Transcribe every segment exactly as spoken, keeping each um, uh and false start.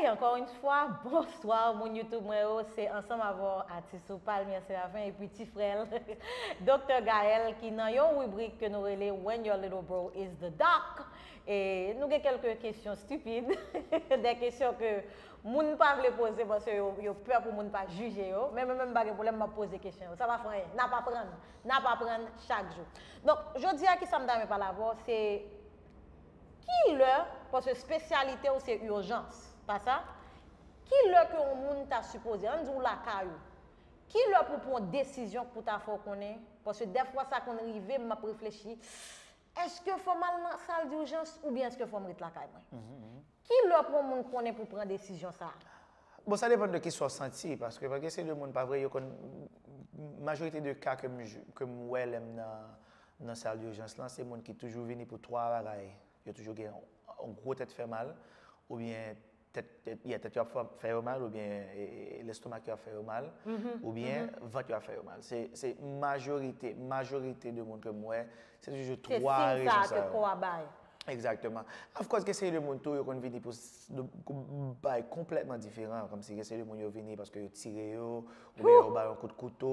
Ankò yon fwa, bonswa moun YouTube mwen yo, se ansanm avè w atis ou Palmyre Séraphin epi ti frè l, Doktè Gaël, ki nan yon ribrik ke nou rele When Your Little Bro is the Doc. E nou gen kèlke kesyon stipid, de kesyon ke moun pa vle poze paske yo, yo pè pou moun pa jije yo. Men mwen menm m pa gen pwoblèm, m ap poze kesyon yo. Sa pa fè anyen. N ap aprann. N ap aprann chak jou. Donk, jodi a, kisa m ta renmen pale avè w, se ki lè, paske espesyalite w se ijans, pa sa? Ki lè ke yon moun ta sipoze, ann di w lakay ou, ki lè pou w pran yon desizyon pou ta fè w konnen? Paske dèfwa sa konn rive m, m ap reflechi, èske fò m al nan sal dijans oubyen èske fò m ret lakay mwen? Ki lè pou yon moun konnen pou pran desizyon sa a? Bon, sa depann de kisa w santi, paske pa gen seri de moun, pa vre, yo konn, majorite de ka ke m, ke m wè lè m nan, nan sal dijans lan, se moun ki toujou vini pou twa bagay. Yo toujou gen yon gwo tèt fè mal, oubyen tèt, tèt, yeah, tèt yo ap fè, fè yo mal, oubyen e, e, lestomak yo ap fè yo mal, oubyen vant yo ap fè yo mal. Se, se majorite, majorite de moun ke m wè, se toujou twa rezon sa yo. Kò a bay. Exactement. Of course, gen seri de moun tou, yo konn vini pou s-, de, pou bay konplètman diferan. Kòmsi gen seri de moun yo vini paske yo tire yo, oubyen yo ba yo kout kouto.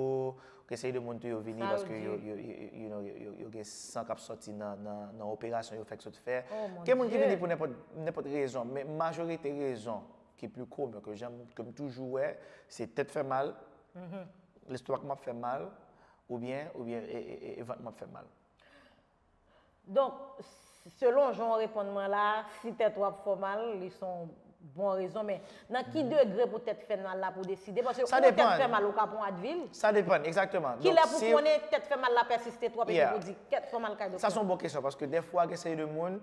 Gen seri de moun tou, yo vini paske yo, yo, yo, you know, yo, yo, yo gen san k ap sòti nan, nan, nan operasyon yo fèk sot fè. Gen moun ki vini pou nenpòt, nenpòt rezon, men majorite rezon ki pli komen, ke jan m, ke m toujou wè, se tèt fè mal, lestomak m ap fè mal, oubyen, oubyen e, e, e, e vant m ap fè mal. Donk, selon jan w reponn mwen la, si tèt ou ap fè w mal, li se yon bon rezon, men nan ki degre pou tèt fè mal la pou deside? Paske ou tèt fè mal, ou ka pran Advil. Sa depann, egzakteman. Ki lè pou konnen tèt fè mal la pèsiste twòp epi pou di tèt fè mal kay doktè? Sa se yon bon kesyon, paske dèfwa gen seri de moun,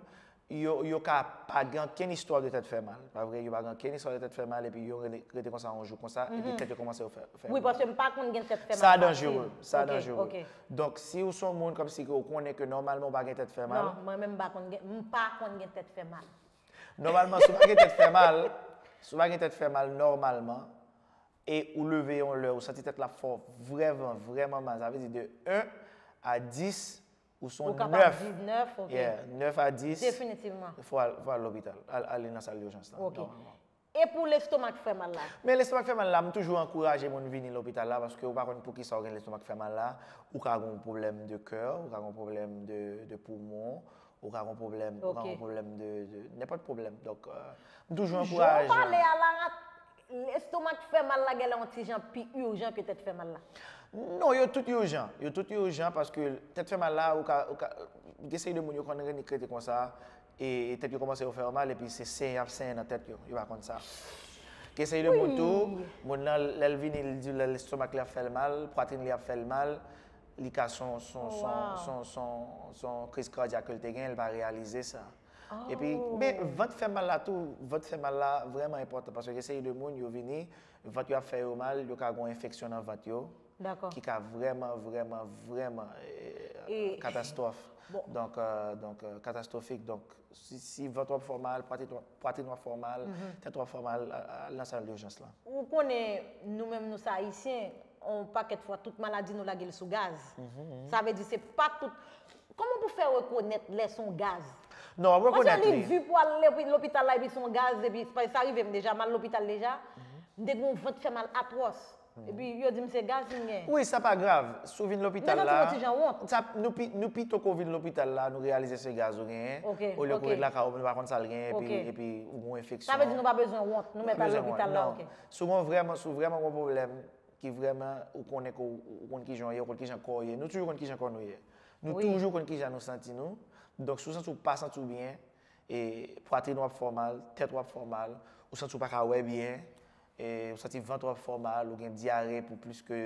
yo, yo ka pa gen ankenn istwa de tèt fè mal. Pa vre, yo pa gen ankenn istwa de tèt fè mal, epi yo rele, rete konsa yon jou konsa, epi tèt yo kòmanse fè, fè mal. Wi, paske m pa konn gen tèt fè mal fasil. Sa danjere, sa danjere. Donk, si ou se yon moun kòmsi ke ou konnen ke nòmalman ou pa gen tèt fè mal. Non, mwen menm m pa konn gen, m pa konn gen tèt fè mal. Nòmalman, si ou pa gen tèt fè mal, si ou pa gen tèt fè mal nòmalman, e ou leve yon lè, ou santi tèt la fè w vrèman, vrèman mal, sa vle di de en a dis, ou se yon nèf. Ou kapab di nèf, ok. Yeah, nèf a dis. Definitivman. Fò al, fò al lopital. Al, ale nan sal dijans lan, nòmalman. E pou lestomak fè mal la? Men lestomak fè mal la, m toujou ankouraje moun vini lopital la, paske ou pa konn poukisa ou gen lestomak fè mal la. Ou ka gen yon pwoblèm de kè, ou ka gen yon pwoblèm de, de poumon, ou ka gen yon pwoblèm, ou ka gen yon pwoblèm de, de, nenpòt pwoblèm. Donk, euh, m toujou ankouraje. Jan w pale a la, lestomak fè mal la genlè yon ti jan pi ijan ke tèt fè mal la. Non, yo tout ijan. Yo tout ijan paske tèt fè mal la, ou ka, ou ka, gen seri de moun yo konn rete konsa, e, e tèt yo kòmanse yo fè yo mal, epi se senyen y ap senyen nan tèt yo, yo pa konn sa. Gen seri de moun tou, moun nan, lè l vini, li di lè lestomak li ap fè l mal, pwatrin li ap fè l mal, li ka se yon, se yon, se yon, se yon, se yon kriz kadyak ke l te gen, li pa reyalize sa. Epi, men vant fè mal la tou, vant fè mal la vrèman enpòtan, paske gen seri de moun, yo vini, vant yo ap fè yo mal, yo ka gen yon enfeksyon nan vant yo, ki ka vrèman, vrèman, vrèman, eh, katastwòf. Donk, euh, donk, euh, katastwofik. Donk, si, si vant w ap fè w mal, pwatrin w ap, pwatrin w ap fè w mal, tèt w ap fè w mal, al nan sal dijans lan. Ou konnen, nou menm nou se Ayisyen, yon pakèt fwa, tout maladi nou lage l sou gaz. Sa vle di se pa tout. Kòman pou fè rekonèt lè se yon gaz? Non, w ap rekonèt li. Paske li di pou al lopi-, lopital la epi se yon gaz, epi sa rive m deja, m al lopital deja. M te gen yon vant fè mal atwòs. Epi yo di m se gaz m gen. Wi, sa pa grav. Si w vin lopital la. Mwen santi yon ti jan wont. Sa, nou pi, nou pito ke w vin lopital la, nou reyalize se gaz ou genyen. Olye ke w ret lakay ou, nou pa konn sa l genyen, epi, epi ou gen yon enfeksyon. Sa vle di nou pa bezwen wont, nou mèt al lopital la, ok. Si w gen vrèman, si w vrèman gen yon pwoblèm, ki vrèman ou konnen ke w, ou konn kijan w ye, ou konn kijan kò w ye. Nou toujou konn kijan kò nou ye. Nou toujou konn kijan nou santi nou. Donk, si w santi w pa santi w byen, e pwatrin w ap fè w mal, tèt w ap fè w mal, ou santi w pa ka wè byen, e ou santi vant w ap fè w mal, ou gen dyare pou plis ke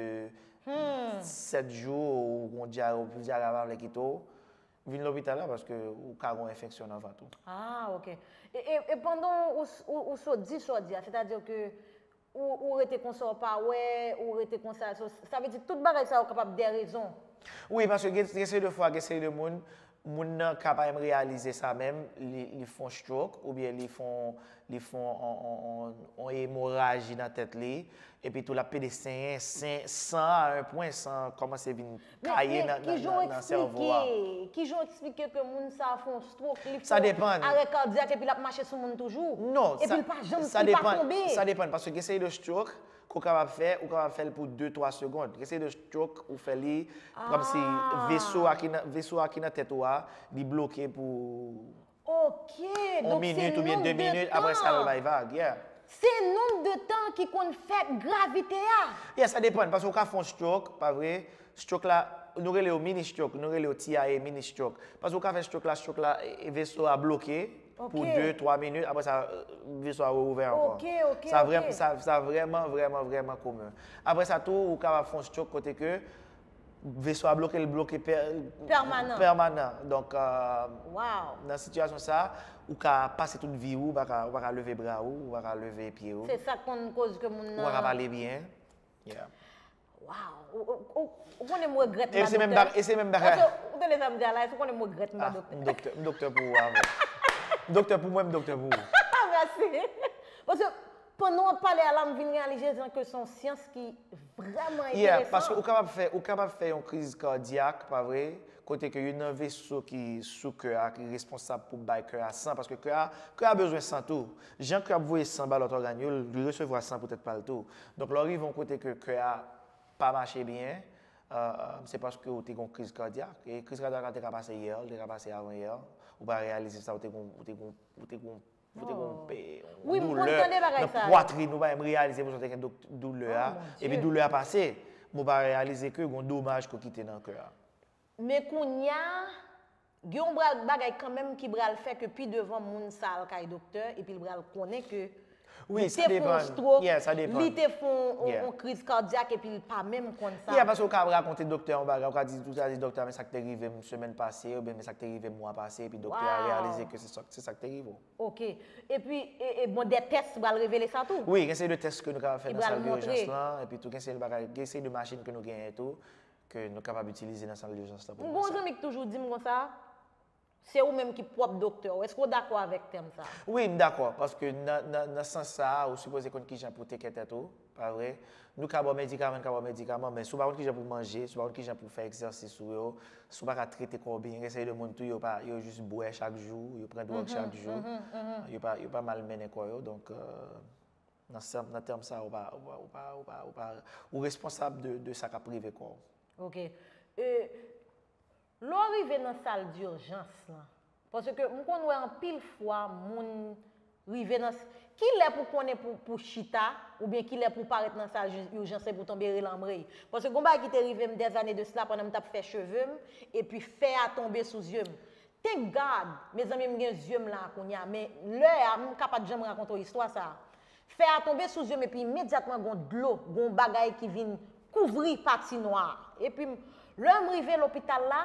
sèt jou, ou gen dyare, ou dyare a pa vle kite w, vin lopital la paske ou ka gen yon enfeksyon nan vant ou. Ah, ok. E, e, e pandan ou, ou, ou sot di sa w di a, sètadi ke ou, ou rete konsa, w pa wè, ou rete konsa, so, sa vle di tout bagay sa yo kapab de rezon. Wi, paske gen, gen seri de fwa, gen seri de moun, Moun nan ka pa menm reyalize sa menm, li, li fè yon stroke, oubyen li fè yon, li fè yon, yon, yon, yon, yon emoraji nan tèt li, epi tou l ap pede senyen, sen, san a yon pwen, san kòmanse vin kaye nan, nan, nan, nan sèvo a. Men, men, kijan w eksplike, kijan w eksplike ke moun sa a fè yon stroke, li fè yon arè kadyak epi l ap mache sou moun toujou? Non, sa, epi l pa janm, sa li pa depann, tonbe? Sa depann, paske gen seri de stroke, ke w kapab fè, ou kapab fè l pou de, twa segonn. Gen seri de stroke ou fè li, kòmsi veso a ki nan, veso a ki nan tèt ou a, li bloke pou yon minit oubyen de minit, apre sa l bay vag, yeah. Ok, donk se nonb de tan ki konn fè gravite a. Yeah, sa depann, paske ou ka fè yon stroke, pa vre? Stroke la, nou rele yo mini stroke, nou rele yo T I A mini stroke. Paske ou ka fè stroke la, stroke la, e, e veso a bloke pou de, twa minit, apre sa, e, veso a reouvè ankò. Ok, ok, ok. Sa vrè, sa, sa vrèman, vrèman, vrèman komen. Apre sa tou, ou kapab fè yon stroke kote ke veso a bloke, l bloke pè-, pèmanan. Pèmanan. Donk, e, nan sitiyasyon sa, ou ka pase tout vi ou, ou pa ka, ou pa ka leve bra ou, ou pa ka leve pye ou. Se sa k konn koz ke moun nan. Ou pa ka pale byen. Yeah. Wow! Ou, ou, ou, ou konnen m regrèt m pa doktè. E se menm bagay, e se menm bagay. Paske, ou tande sa m di a la, èske ou konnen m regrèt m pa doktè? Ah, m doktè, m doktè pou ou avè. M doktè pou mwen, m doktè pou ou. Mèsi. Paske, pandan w ap pale a la, m vin reyalize ke se yon syans ki vrèman enteresan. Yeah, paske ou kapab fè, ou kapab fè yon kriz kadyak, pa vre? Kote ke youn nan veso ki sou kè a, ki responsab pou bay kè a san, paske kè a, kè a bezwen san tou. Jan kè a ap voye san ba lòt ògàn yo, li resevwa san pou tèt pa l tou. Donk, lè w rive yon kote ke kè a pa mache byen, e, se paske ou te gen yon kriz kadyak. E kriz kadyak la te ka pase yè, li te ka pase avan yè. Ou pa reyalize sa, ou te gen, ou te gen, ou te gen, ou te gen yon pe-, yon doulè nan pwatrin ou, pa menm reyalize pou sa w te gen dok-, doulè a. Epi doulè a pase, men ou pa reyalize ke gen yon domaj ke w kite nan kè a. Men kounye a, gen yon bra-, bagay kanmenm ki pral fè ke pi devan moun sa al kay doktè, epi l pral konnen ke li te fè yon stroke, li te fè yon, yon, yon kriz kadyak, epi l pa menm konn sa. Yeah, paske ou ka rakonte doktè yon bagay, ou ka di, ou ka di doktè, men sa k te rive m semèn pase, oubyen men sa k te rive m mwa pase, epi doktè a reyalize ke se sa, se sa k te rive w. Ok. Epi, e, e, bon, de tès pral revele sa tou? Wi, gen seri de tès ke nou kapab fè nan sal de ijans lan, epi tou gen seri de bagay, gen seri de machin ke nou genyen tou, ke nou kapab itilize nan sal dijans lan pou nou fè sa. M gen yon zanmi ki toujou di m konsa, se ou menm ki pwòp doktè w. Èske w dakò avèk tèm sa a? Wi, m dakò, paske nan, nan, nan sans sa a, ou sipoze konn kijan pou w teken tèt ou, pa vre? Nou ka ba w medikaman, n ka ba w medikaman, men si w pa konn kijan pou w manje, si w pa konn kijan pou w fè egzèsis ou yo, si w pa ka trete kò w byen, gen seri de moun tou, yo pa, yo jis bwè chak jou, yo pran dwòg chak jou, yo pa, yo pa mal mennen kò yo, donk, euh, Nan tèm, nan tèm sa, ou pa, ou pa, ou pa, ou pa, ou pa, ou responsab de, de sa k ap rive kò w. Ok. E, lè w rive nan sal dijans lan, paske m konn wè anpil fwa moun rive nan s-, kilè pou konnen pou, pou chita, oubyen kilè pou parèt nan sal ji-, ijans epi w tonbe rele anmwey. Paske gon bagay ki te rive m dèzane de sila pandan m t ap fè cheve m, epi fè a tonbe sou zye m. Thank God, mezanmi, m gen zye m la kounye a, men lè a, m ka pa t janm rakonte w istwa sa a. Fè a tonbe sou zye m, epi imedyatman, gon dlo, gon bagay ki vin kouvri pati nwa a. Epi, m, lè m rive lopital la,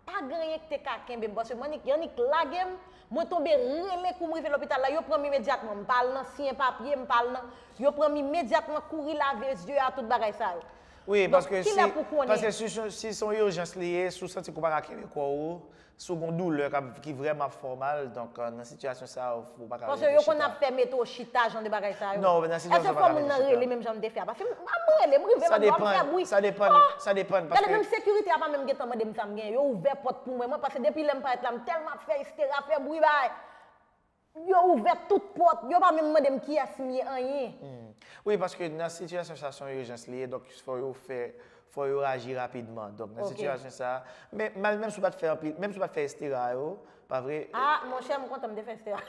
pa gen anyen ki te ka kenbe m, paske m annik, y annik lage m, mwen tonbe rele kou m rive lopital la, yo pran m imedyatman, m pa al nan siyen papye, m pa al nan, yo pran m imedyatman, kouri lave zye a, tout bagay sa yo. Wi, paske si, paske si, si se yon ijans li ye, si w santi ke w pa ka kenbe kò w, si w gen yon doulè k ap, ki vrèman ap fè w mal, donk, euh, nan sitiyasyon sa a, ou pa ka rete chita. Paske yo konn ap fè mete w chita, jan de bagay sa yo. Non, nan sitiyasyon sa, ou pa ka rete chita. Èske fò moun nan rele menm jan m te fè a? Paske m, m ap rele, m rive, m ap fè bri. Sa depann, sa depan, sa depann, paske gade, menm sekirite a pa menm gentan mande m sa m genyen. Yo ouvè pòt pou mwen, mwen, paske depi lè m parèt la, m tèlman ap fè istera, fè bri, bay. Yo ouvè tout pòt, yo pa menm mande m kiyès m ye, anyen. Hmm. Wi, paske nan sitiyasyon sa, se yon ijans li ye, donk fò yo fè, fò yo aji rapidman. Donk, nan sitiyasyon sa, men, mal, menm si w pa t fè anpil, menm si w pa t fè estera yo, pa vre? Ah, monchè, m kontan m te fè estera.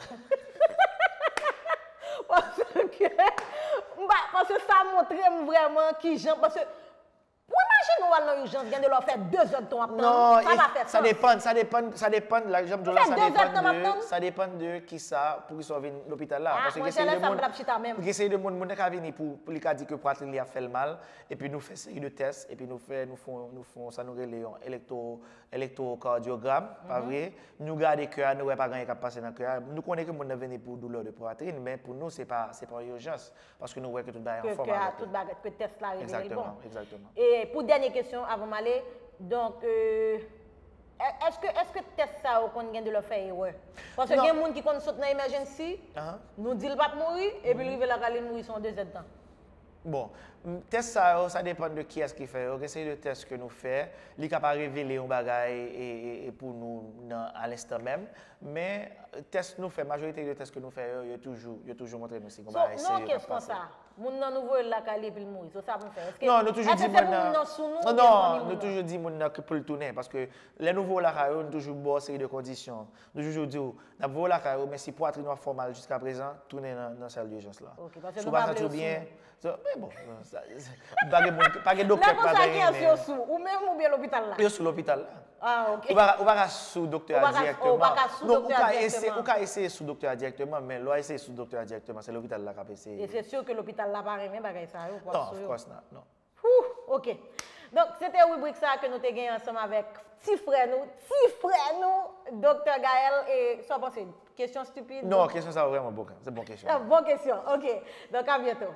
Paske, m pa, paske sa montre m vrèman kijan, paske Pou imajine w al nan ijans, gen de lè w fè de zè d tan w ap tann, sa pa fè sans. Non, sa depann, sa depann, sa depann, la, jan m di w la, sa depann de, sa depann de kisa, poukisa w vin lopital la. Ah, paske monchè, lè sa m p ap chita menm. Gen seri de moun, moun nan ka vini pou, pou li ka di ke pwatrin li ap fè l mal, epi nou fè seri de tès, epi nou fè, nou fè, nou fè sa nou rele yon elektwo-, elektrokadyogram, pa vre? Nou gade kè a, nou wè pa gen anyen k ap pase nan kè a. Nou konnen ke moun nan vini pou doulè de pwatrin, men pou nou, se pa, se pa yon ijans. Paske nou wè ke tout bagay anfòm avè l. Ke, ke tout bagay, ke tès la revele l bon. Egzakteman, egzakteman. E pou dènye kesyon, avan m ale, donk, euh, È- Èske, èske tès sa yo konn gen de lè fè erè? Paske gen moun ki konn sot nan emergency, nou di l p ap mouri, epi l rive lakay li, l mouri sou yon de zèdtan. Bon, tès sa yo, sa depann de kiyès ki fè yo. Gen seri de tès ke nou fè, li ka pa revele yon bagay e, e, e pou nou nan, a lenstan menm. Men tès nou fè, majorite de tès ke nou fè yo, yo toujou, yo toujou montre nou si gen yon bagay serye k ap pase. Moun nan nou voye l lakay li epi l mouri. So sa pou n fè? Èske, non, nou toujou di moun nan, non, non, nou toujou di moun nan ke pou l tounen, paske lè nou voye w lakay ou, nou toujou ba w seri de kondisyon. Nou toujou di w, n ap voye w lakay ou, men si pwatrin w ap fè w mal jiska prezan, tounen nan, nan sal dijans la. Si w pa santi w byen, men bon, pa gen moun, pa gen doktè k pa genyen, men. Lè konsa, kiyès yo sou? Ou menm oubyen lopital la? Yo sou lopital la. Ah, ok. Ou pa, ou pa ka sou doktè a direkteman. Non, ou ka eseye, ou ka eseye sou doktè a direkteman, men lè w eseye sou doktè a direkteman, se lopital la k ap eseye. E se si ke lopital la pa renmen bagay sa yo pou ap sou yo. Non, of course not, non. Whew, ok. Donk, se te ribrik sa ke nou te gen ansanm avèk ti frè nou, ti frè nou, Doktè Gaël, e sa w panse? Kesyon stipid? Non, kesyon sa yo vrèman bon, se bon kesyon. Bon kesyon, ok. Donk, a byento.